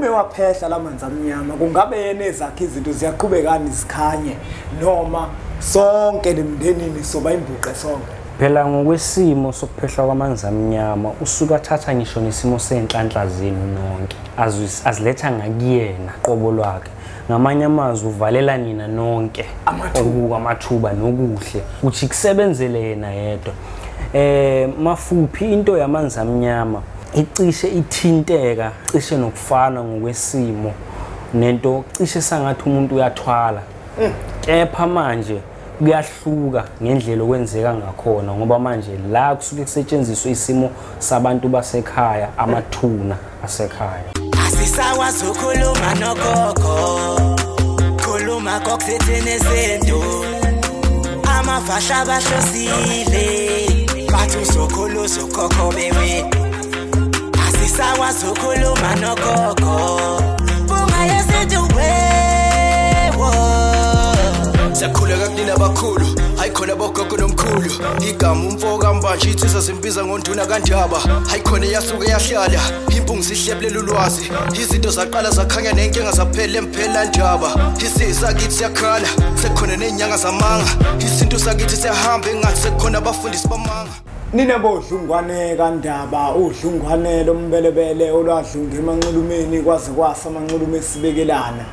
Ume waphehla lamanzi amnyama, kungabe yena ezakhe izinto ziyaqhubekani zikhanye noma sonke lemndenini soba imbuqe sonke? Phela ngokwesimo sokuphehla kwamanzi amnyama usuka athatha ngisho nesimo senhlanhla zenu nonke, aziletha ngakuyena qobo lwakhe. Ngamanye amazwi uvalela nina nonke amathuba nokuhle ukuthi kusebenzele yena yedwa. Mafuphi into yamanzi amnyama icishe ithinteka, cishe nokufana ngokwesimo nento, cishe sangathi umuntu uyathwala. Kepha manje kuyahluka ngendlela okwenzeka ngakhona, ngoba manje la kusuke kusetshenziswa isimo sabantu basekhaya, amathuna asekhaya. Asisakwazi ukukhuluma nogogo, khuluma kokuthini izinto, amafasha bahlosile, bathi uzokhulu uzokhokho bewe. Asisakwazi ukukhuluma nogogo, bunga yesintu wewo. Siyakhuleka kunina abakhulu, hayi khona bogogo nomkhulu. Igama umfo kaMbanje insizwa zimbiza ngonduna kaNdaba. Hayi khona yasuke yahlala, impungu sihlebulela ulwazi. Izinto zaqala zakhanya nenkinga zaphela emphela ndaba. Isizwe sakithi siyakhala, sekukhona nezinyanga zamanga. Isintu sakithi siyahamba engathi sekukhona abafundisi bamanga. Nina bodlungwane kaNdaba, udlungwane lombelebele olwadlunga emanxulumeni kwaze kwasa amanxulume esibekelana.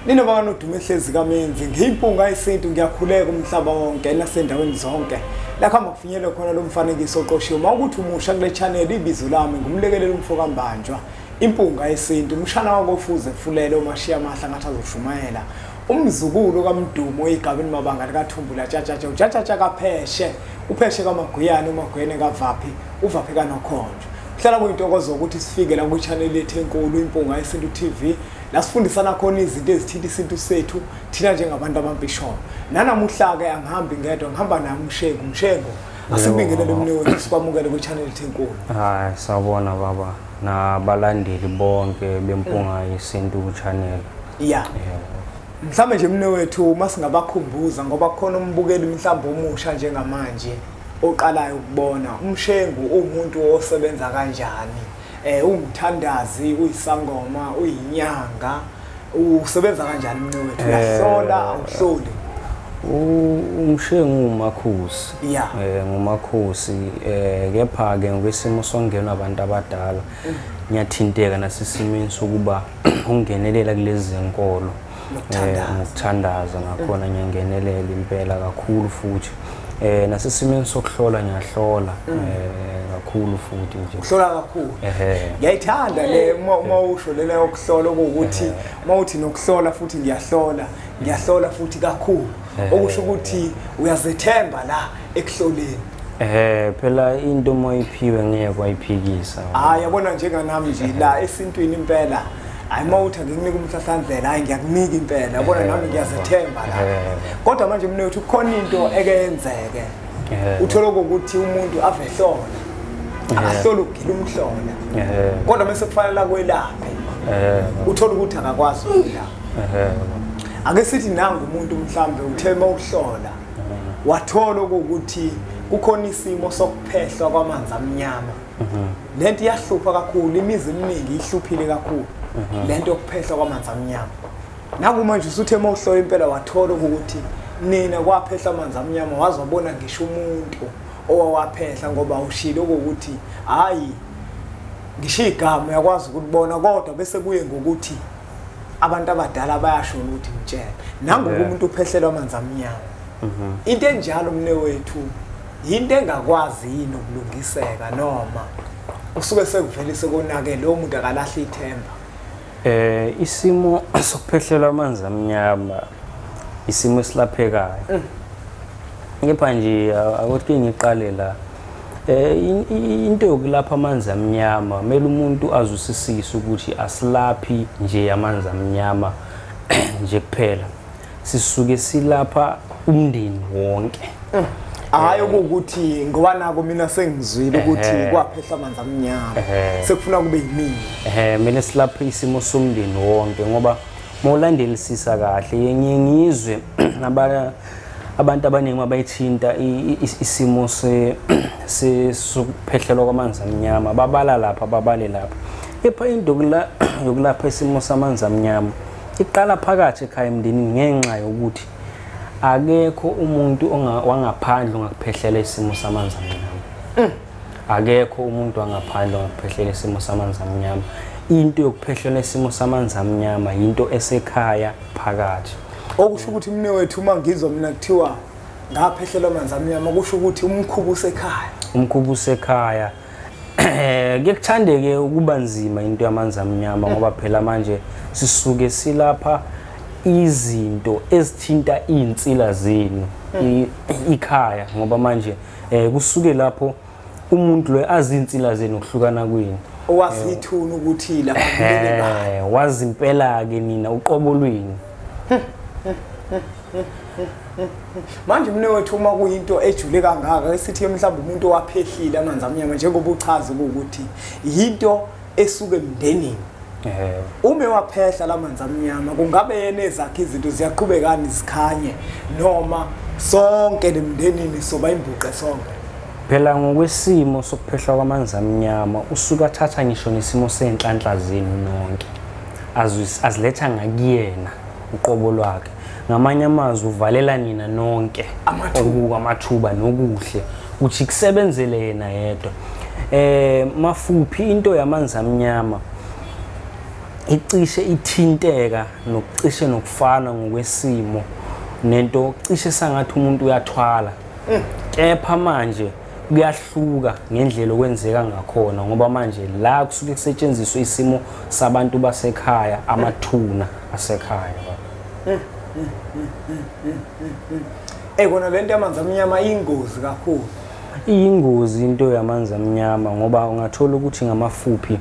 Nina banodumo ehlezi kaMenzi, ngiyimpunga yesintu, ngiyakhuleka umhlaba wonke nasendaweni zonke la khamba kufinyelwe khona lo mfanekiso oqoshiwe. Mawukuthi umusha kule channel, ibizo lami ngumlekeleli umfo kaMbanjwa, impunga yesintu, umshana wakofuze fulele umashiya amahla ngathi azoshumayela, umzukulu kaMdumo igabeni mabanga likaThumbula tshatshatsha utshatshatsha kapheshe, upheshe kaMaguyane, uMaguyane kaVaphi, uVaphi kaNokhonjo. Kuhlala kuyintokozo ukuthi sifike la kwi-channel yethu enkulu Impunga Yesintu TV, la sifundisana khona izinto ezithinta isintu sethu thina njengabantu abampisholo. Nanamuhla-ke angihambi ngedwa, ngihamba naye uMshengu. Mshengu, asikubingelele mnewethu, sikwamukele kwi-channel yethu enkulu. Hayi, sawubona baba nabalandeli bonke beMpunga Yesintu channel. Ya. Mhlawumbe nje mnewethu masingabakhumbuza, ngoba kukhona umbukeli mhlawumbe omusha njengamanje oqalayo ukubona uMshengu umuntu osebenza kanjani. Umthandazi, uyisangoma, uyinyanga, usebenza kanjani mnewethu? Uyahlola, awuhloli? UMshengu umakhosi. Ngumakhosi, kepha ke ngokwesimo songenwa abantu abadala ngiyathinteka nasesimeni sokuba ungenelela kulezi zenkolo ngokuthandaza, nakhona ngiyangenelela impela kakhulu futhi. Nasesimeni sokuhlola ngiyahlola kakhulu futhi nje. Uhlola kakhulu. Ngiyayithanda le uma usho le yokuhlola, ukuthi mawuthi nokuhlola futhi ngiyahlola, ngiyahlola futhi kakhulu. Okusho ukuthi uyazethemba la ekuhloleni. Phela into moyiphiwe ngeke kwayiphikisa. Hayi, yabona njenganami nje la esintwini impela. Hayi, mawuthi ngikunika umhlahlandlela, hayi ngiyakunika impela. Yabona nami ngiyazethemba la. Kodwa manje mnewethu kukhona into eke yenzeke. Uthola ukuthi umuntu avehlola, akahlola ukugila umhlola. Kodwa mase kufanele kwelaphe, uthola ukuthi akakwazi ukulapha. Ake sithi nangu umuntu mhlambe uthe mawuhlola wathola ukuthi kukhona isimo sokuphehlwa kwamanzi amnyama. Lento iyahlupha kakhulu, imizi eminingi ihluphile kakhulu lento yokuphehlwa kwamanzi amnyama. Naku manje usuthe mawuhlola impela wathola ukuthi nina kwaphehla amanzi amnyama, wazobona ngisho umuntu owawaphehla, ngoba ushilo ukuthi hayi ngisho igama uyakwazi ukubona, kodwa bese kuye ngokuthi abantu abadala bayasho ukuthi ngitshela nangu umuntu uphehlelwa amanzi amnyama. Into enjalo mnewethu yinto engakwazi yini ukulungiseka, noma usuke sekuvelise konake lo muntu akalahla ithemba? Isimo sokuphehlelwa amanzi amnyama isimo esilaphekayo. Kepha nje akuthi ngiqale la, into yokulapha amanzi amnyama kumele umuntu azwisisise ukuthi asilaphi nje amanzi amnyama nje kuphela, sisuke silapha umndeni wonke. Hayi ukuthi ngoba nako mina sengizwile ukuthi kwaphehla amanzi amnyama, sekufuna kube yimina. Mina silapha isimo somndeni wonke, ngoba mawulandelisisa kahle ngiyizwe abantu abaningi abayithinta isimo sokuphehlelwa kwamanzi amnyama babala lapha babale lapha. Kepha into yokulapha isimo samanzi amnyama iqala phakathi ekhaya emndenini, ngenxa yokuthi akekho umuntu wangaphandle ongakuphehlela isimo samanzi amnyama. Akekho umuntu wangaphandle ongakuphehlela isimo samanzi amnyama. Into yokuphehlela isimo samanzi amnyama into esekhaya phakathi. Okusho ukuthi mne wethu uma ngizwa mina kuthiwa ngaphehlela amanzi amnyama, kusho ukuthi umkhuba usekhaya. Umkhuba usekhaya. Kuye kuthandeke ukuba nzima into yamanzi amnyama, ngoba phela manje sisuke silapha izinto ezithinta iy'nsila zenu ikhaya, ngoba manje kusuke lapho umuntu lo azi iy'nsila zenu ukuhlukana kwenu, owasithuna ukuthi lapha kumele bani, wazi impela ke nina uqobo lwenu. Manje mne wethu uma kuyinto ejule kangaka, esithi mhlawumbe umuntu owaphehlile amanzi amnyama, njengoba uchaza ukuthi yinto esuke emndenini, uma waphehla lamanzi amnyama kungabe yena ezakhe izinto ziyaqhubekani zikhanye, noma sonke lemndenini soba imbuqe sonke? Phela ngokwesimo sokuphehlwa kwamanzi amnyama usuka athatha ngisho nesimo senhlanhla zenu nonke, aziletha ngakuyena uqobo lwakhe. Ngamanye amazwi uvalela nina nonke amathuba nokuhle ukuthi kusebenzele yena yedwa. Mafuphi into yamanzi amnyama icishe ithinteka nokucishe nokufana ngokwesimo nento cishe sangathi umuntu uyathwala, kepha manje kuyahluka ngendlela okwenzeka ngakhona, ngoba manje la kusuke kusetshenziswa isimo sabantu basekhaya, amathuna asekhaya. Kona lento yamanzi amnyama iyingozi kakhulu. Iyingozi into yamanzi amnyama, ngoba ungathola ukuthi ngamafuphi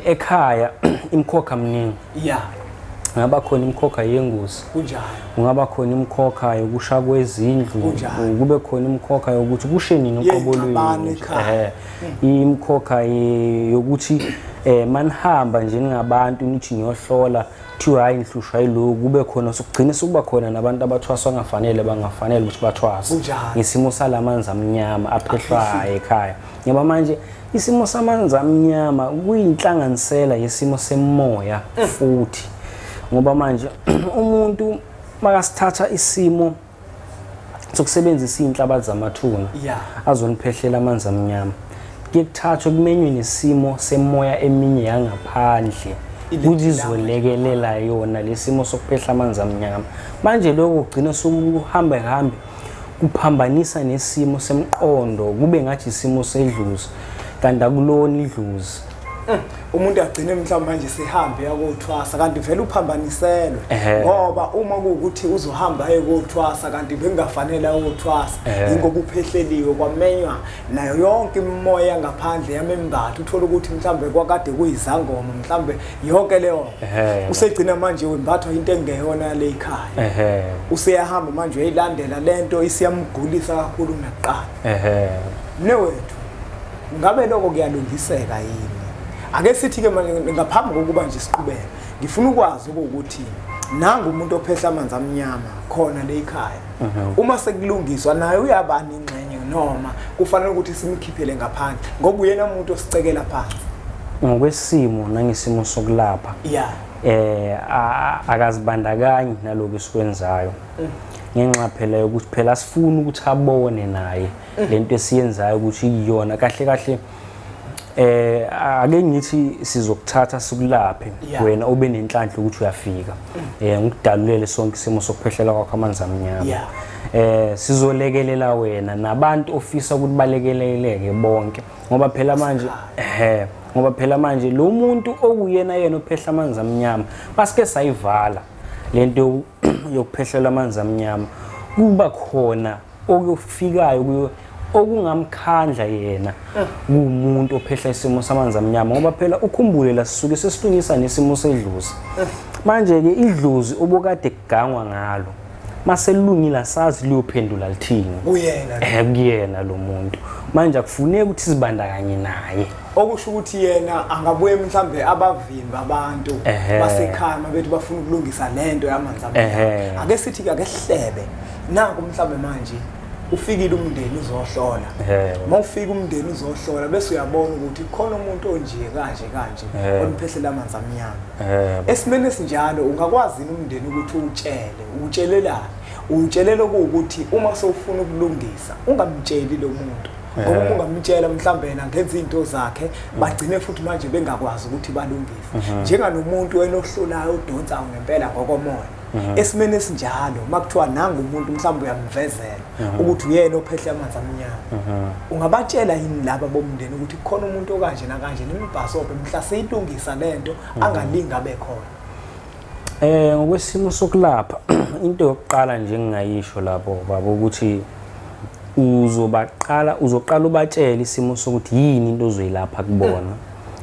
ekhaya imikhokha miningi. Kungaba khona imikhokha yengozi, kunjalo, kungaba khona imikhokha yokusha kwezindlu, kube khona imikhokha yokuthi kushe nini uqobo lwenu, imikhokha yokuthi manihamba nje ningabantu nithi niyohlola kuthiwa hayi nihlushwa yilokhu, kube khona sokugcina sekuba khona nabantu abathwaswa ngafanele bangafanele ukuthi bathwase ngesimo salamanzi amnyama aphehlwayo ekhaya. Ngoba manje isimo samanzi amnyama kuyinhlanganisela yesimo semoya futhi, ngoba manje umuntu makasithatha isimo sokusebenzisa iy'nhlabathi zamathuna azoniphehlela amanzi amnyama, kuye kuthathwe kumenywe nesimo semoya eminye yangaphandle ukuthi izolekelela yona lesimo sokuphehla amanzi amnyama. Manje lokho kugcina sokuhamba hambe kuphambanisa nesimo semqondo, kube ngathi isimo sedlozi kanti akulona idlozi. Umuntu agcine mhlawumbe manje sehambe yakothwasa kanti vele uphambaniselwe, ngoba uma kuwukuthi uzohamba aye kothwasa kanti bengafanele ayothwasa, ingoba uphehleliwe kwamenywa nayo yonke imimoya ngaphandle yamembatha, uthola ukuthi mhlawumbe kwakade kuyizangoma, mhlawumbe yonke leyo usegcina manje wembathwa into engeyona le ekhaya, useyahamba manje uyayilandela lento isiyamgulisa kakhulu kunakuqala. Mnewethu, ngabe lokho kuyalungiseka yini? Ake sithi ke manje ngaphambi kokuba nje siqhubeke, ngifuna ukwazi ukuthi nangu umuntu ophehla amanzi amnyama khona le ekhaya, uma sekulungiswa naye uyabani ingxenye, noma kufanele ukuthi simkhiphele ngaphandle ngoba uyena umuntu osicekela phansi ngokwesimo nangesimo sokulapha? Akazibandakanyi naloko esikwenzayo, ngenxa phela yokuthi phela sifuna ukuthi abone naye lento esiyenzayo ukuthi iyona kahle kahle. Ake ngithi sizokuthatha sikulaphe wena ube nenhlanhla ukuthi uyafika, ngikudalulele sonke isimo sokuphehlela kwakho amanzi amnyama. Sizolekelela wena nabantu ofisa ukuthi balekeleleke bonke, ngoba phela manje ngoba phela manje lo muntu okuyena yena ophehla amanzi amnyama basike sayivala lento yokuphehlela amanzi amnyama, kuba khona okufikayo kuyo okungamkhandla yena kumuntu ophehla isimo samanzi amnyama, ngoba phela ukhumbule la sisuke sesilungisa nesimo sedlozi. Manje ke idlozi obokade kugangwa ngalo maselungile sazi liyophendula lithini kuyena, kuyena lo muntu. Manje akufuneki ukuthi sibandakanye naye, okusho ukuthi yena angabuye mhlambe abavimba abantu basekhaya mabethi bafuna ukulungisa lento yamanzi amnyama. Ake sithi ke ake sihlebe naku mhlambe manje Ufikile umndeni uzohlola. Mawufika umndeni uzohlola bese uyabona ukuthi khona umuntu onje kanje kanje oniphehlela amanzi amnyama. Esimeni esinjalo ungakwazi umndeni ukuthi utshele, utshelelani? Utshelele ukuthi uma sewufuna ukulungisa ungamtsheli lo muntu. Ngoba uma ungamtshela mhlawumbe yena ngenza izinto zakhe bagcine futhi manje bengakwazi ukuthi balungise. Njenganomuntu wena ohlolayo udonsa ngempela ngokomoya. Esimeni esinjalo makuthiwa nanga umuntu mhlawumbe uyamvezela ukuthi uyena ophehle amanzi amnyama, ungabatshela yini laba bomndeni ukuthi kukhona umuntu okanje nakanje nemibhasobhe mhla seyilungisa lento angalinga abe khona? Ngokwesimo sokulapha into yokuqala nje engingayisho lapho baba ukuthi uzoqala ubatshele isimo sokuthi yini into ozoyilapha kubona.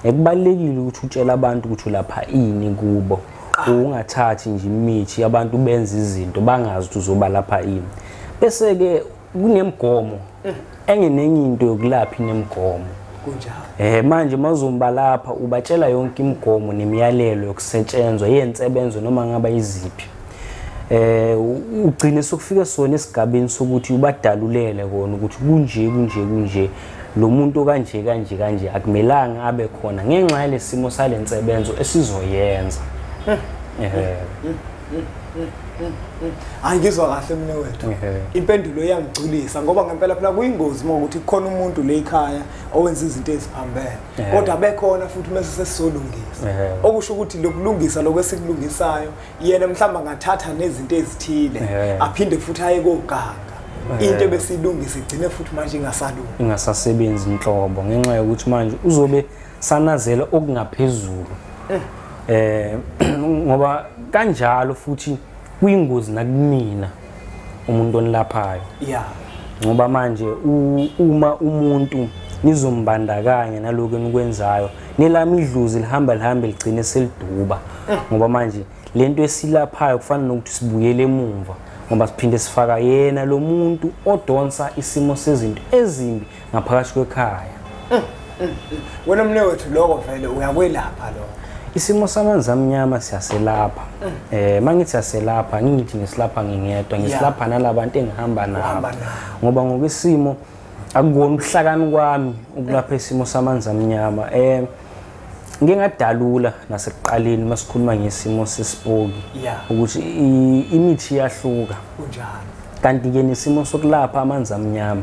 Ekubalekile ukuthi utshele abantu ukuthi ulapha ini kubo. Ungathathi nje imithi abantu benza izinto bangazi ukuthi uzoba lapha ini. Bese ke kunemigomo enye nenye into yokulapha inemigomo. Kunjalo. Manje mawuzomba lapha ubatshela yonke imigomo nemiyalelo yokusetshenzwa yensebenzo noma ngaba iziphi. Ugcine sokufika sona esigabeni sokuthi ubadalulele kona ukuthi kunje kunje kunje lo muntu kanje kanje kanje akumelanga abe khona ngenxa yalesimo salensebenzo esizoyenza. Hayi ngizwa kahle mina wethu. Impendulo iyangigculisa ngoba ngempela phela kuyingozi uma ukuthi kukhona umuntu le ekhaya owenza izinto eziphambene kodwa bekhona futhi mase sesizolungisa. Okusho ukuthi lokulungisa lokho esikulungisayo yena mhlawumbe angathatha nezinto ezithile aphinde futhi aye koganga. Into ebesiyilungisa igcine futhi manje ingasalungi. Ingasasebenzi inhlobo ngenxa yokuthi manje uzobe sanazela okungaphezulu. Ngoba kanjalo futhi kuyingozi nakumina umuntu onilaphayo. Ngoba manje uma umuntu nizombandakanya naloko enikwenzayo nelami idlozi lihamba lihambe ligcine seliduba. Ngoba manje lento esilaphayo kufana nokuthi sibuyele emumva ngoba siphinde sifaka yena lo muntu odonsa isimo sezinto ezimbi ngaphakathi kwekhaya. Wena mne wethu lokho vele uyakwelapha lokho. Isimo samanzi amnyama siyaselapha. Mangithi siyaselapha ngithi ngisilapha ngingedwa, ngisilapha nalabantu engihamba nabo. Ngoba ngokwesimo akukona ubuhlakani kwami ukulapha isimo samanzi amnyama. Ngike ngadalula nasekuqaleni masikhuluma ngesimo sesipoki ukuthi imithi iyahluka. Kunjalo. Kanti ke nesimo sokulapha amanzi amnyama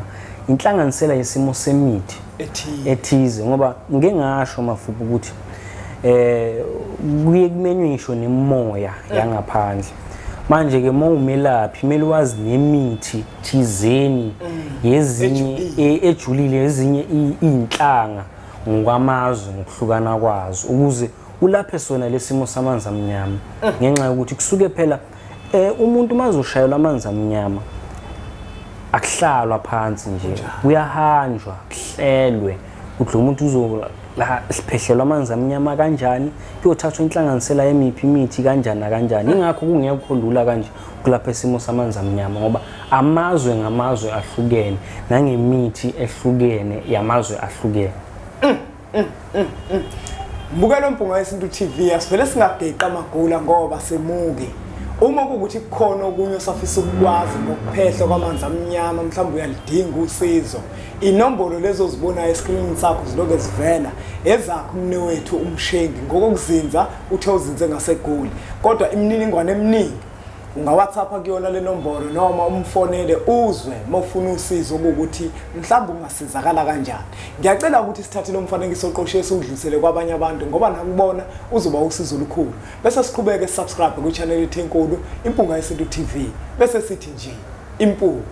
inhlanganisela yesimo semithi ethize ngoba ngike ngasho mafuphi ukuthi kuye kumenywe ngisho nemoya yangaphandle. Manje ke mawumelaphi kumele wazi nemithi thizeni yezinye ejulile ezinye inhlanga ngokwamazwe ngokuhlukana kwazo ukuze ulaphe sona lesimo samanzi amnyama. Ngenxa yokuthi kusuke phela umuntu mazoshayelwa amanzi amnyama akuhlalwa phansi nje, kuyahanjwa kuhlelwe ukuthi lo muntu uzo la siphehlelwa amanzi amnyama kanjani, kuyothathwa inhlanganisela yemiphi imithi kanjani nakanjani. Ingakho kungekho lula kanje ukulapha isimo samanzi amnyama ngoba amazwe ngamazwe ahlukene nangemithi ehlukene yamazwe ahlukene. Mbukelo Mpunga Yesintu TV asivele singageqa amagula ngoba semuke. Uma kuwukuthi kukhona okunye osafisa ukukwazi ngokuphehlwa kwamanzi amnyama mhlawumbe uyalidinga usizo, inombolo lezo ozibonayo eskrinini sakho ziloke zivela ezakho umne wethu uMshengi ngokokuzinza uthe uzinze ngaseGoli, kodwa imininingwane eminingi unga-WhatsApp kuyona le nombolo noma umfonele uzwe mawufuna usizo ukuthi mhlawumbe ungasizakala kanjani. Ngiyacela ukuthi sithathe lo mfanekiso oqoshe siwudlulisele kwabanye abantu ngoba nakubona uzoba usizo olukhulu. Bese siqhubeke subscribe ku-channel yethu enkulu Impunga Yesintu TV bese sithi nje Impunga.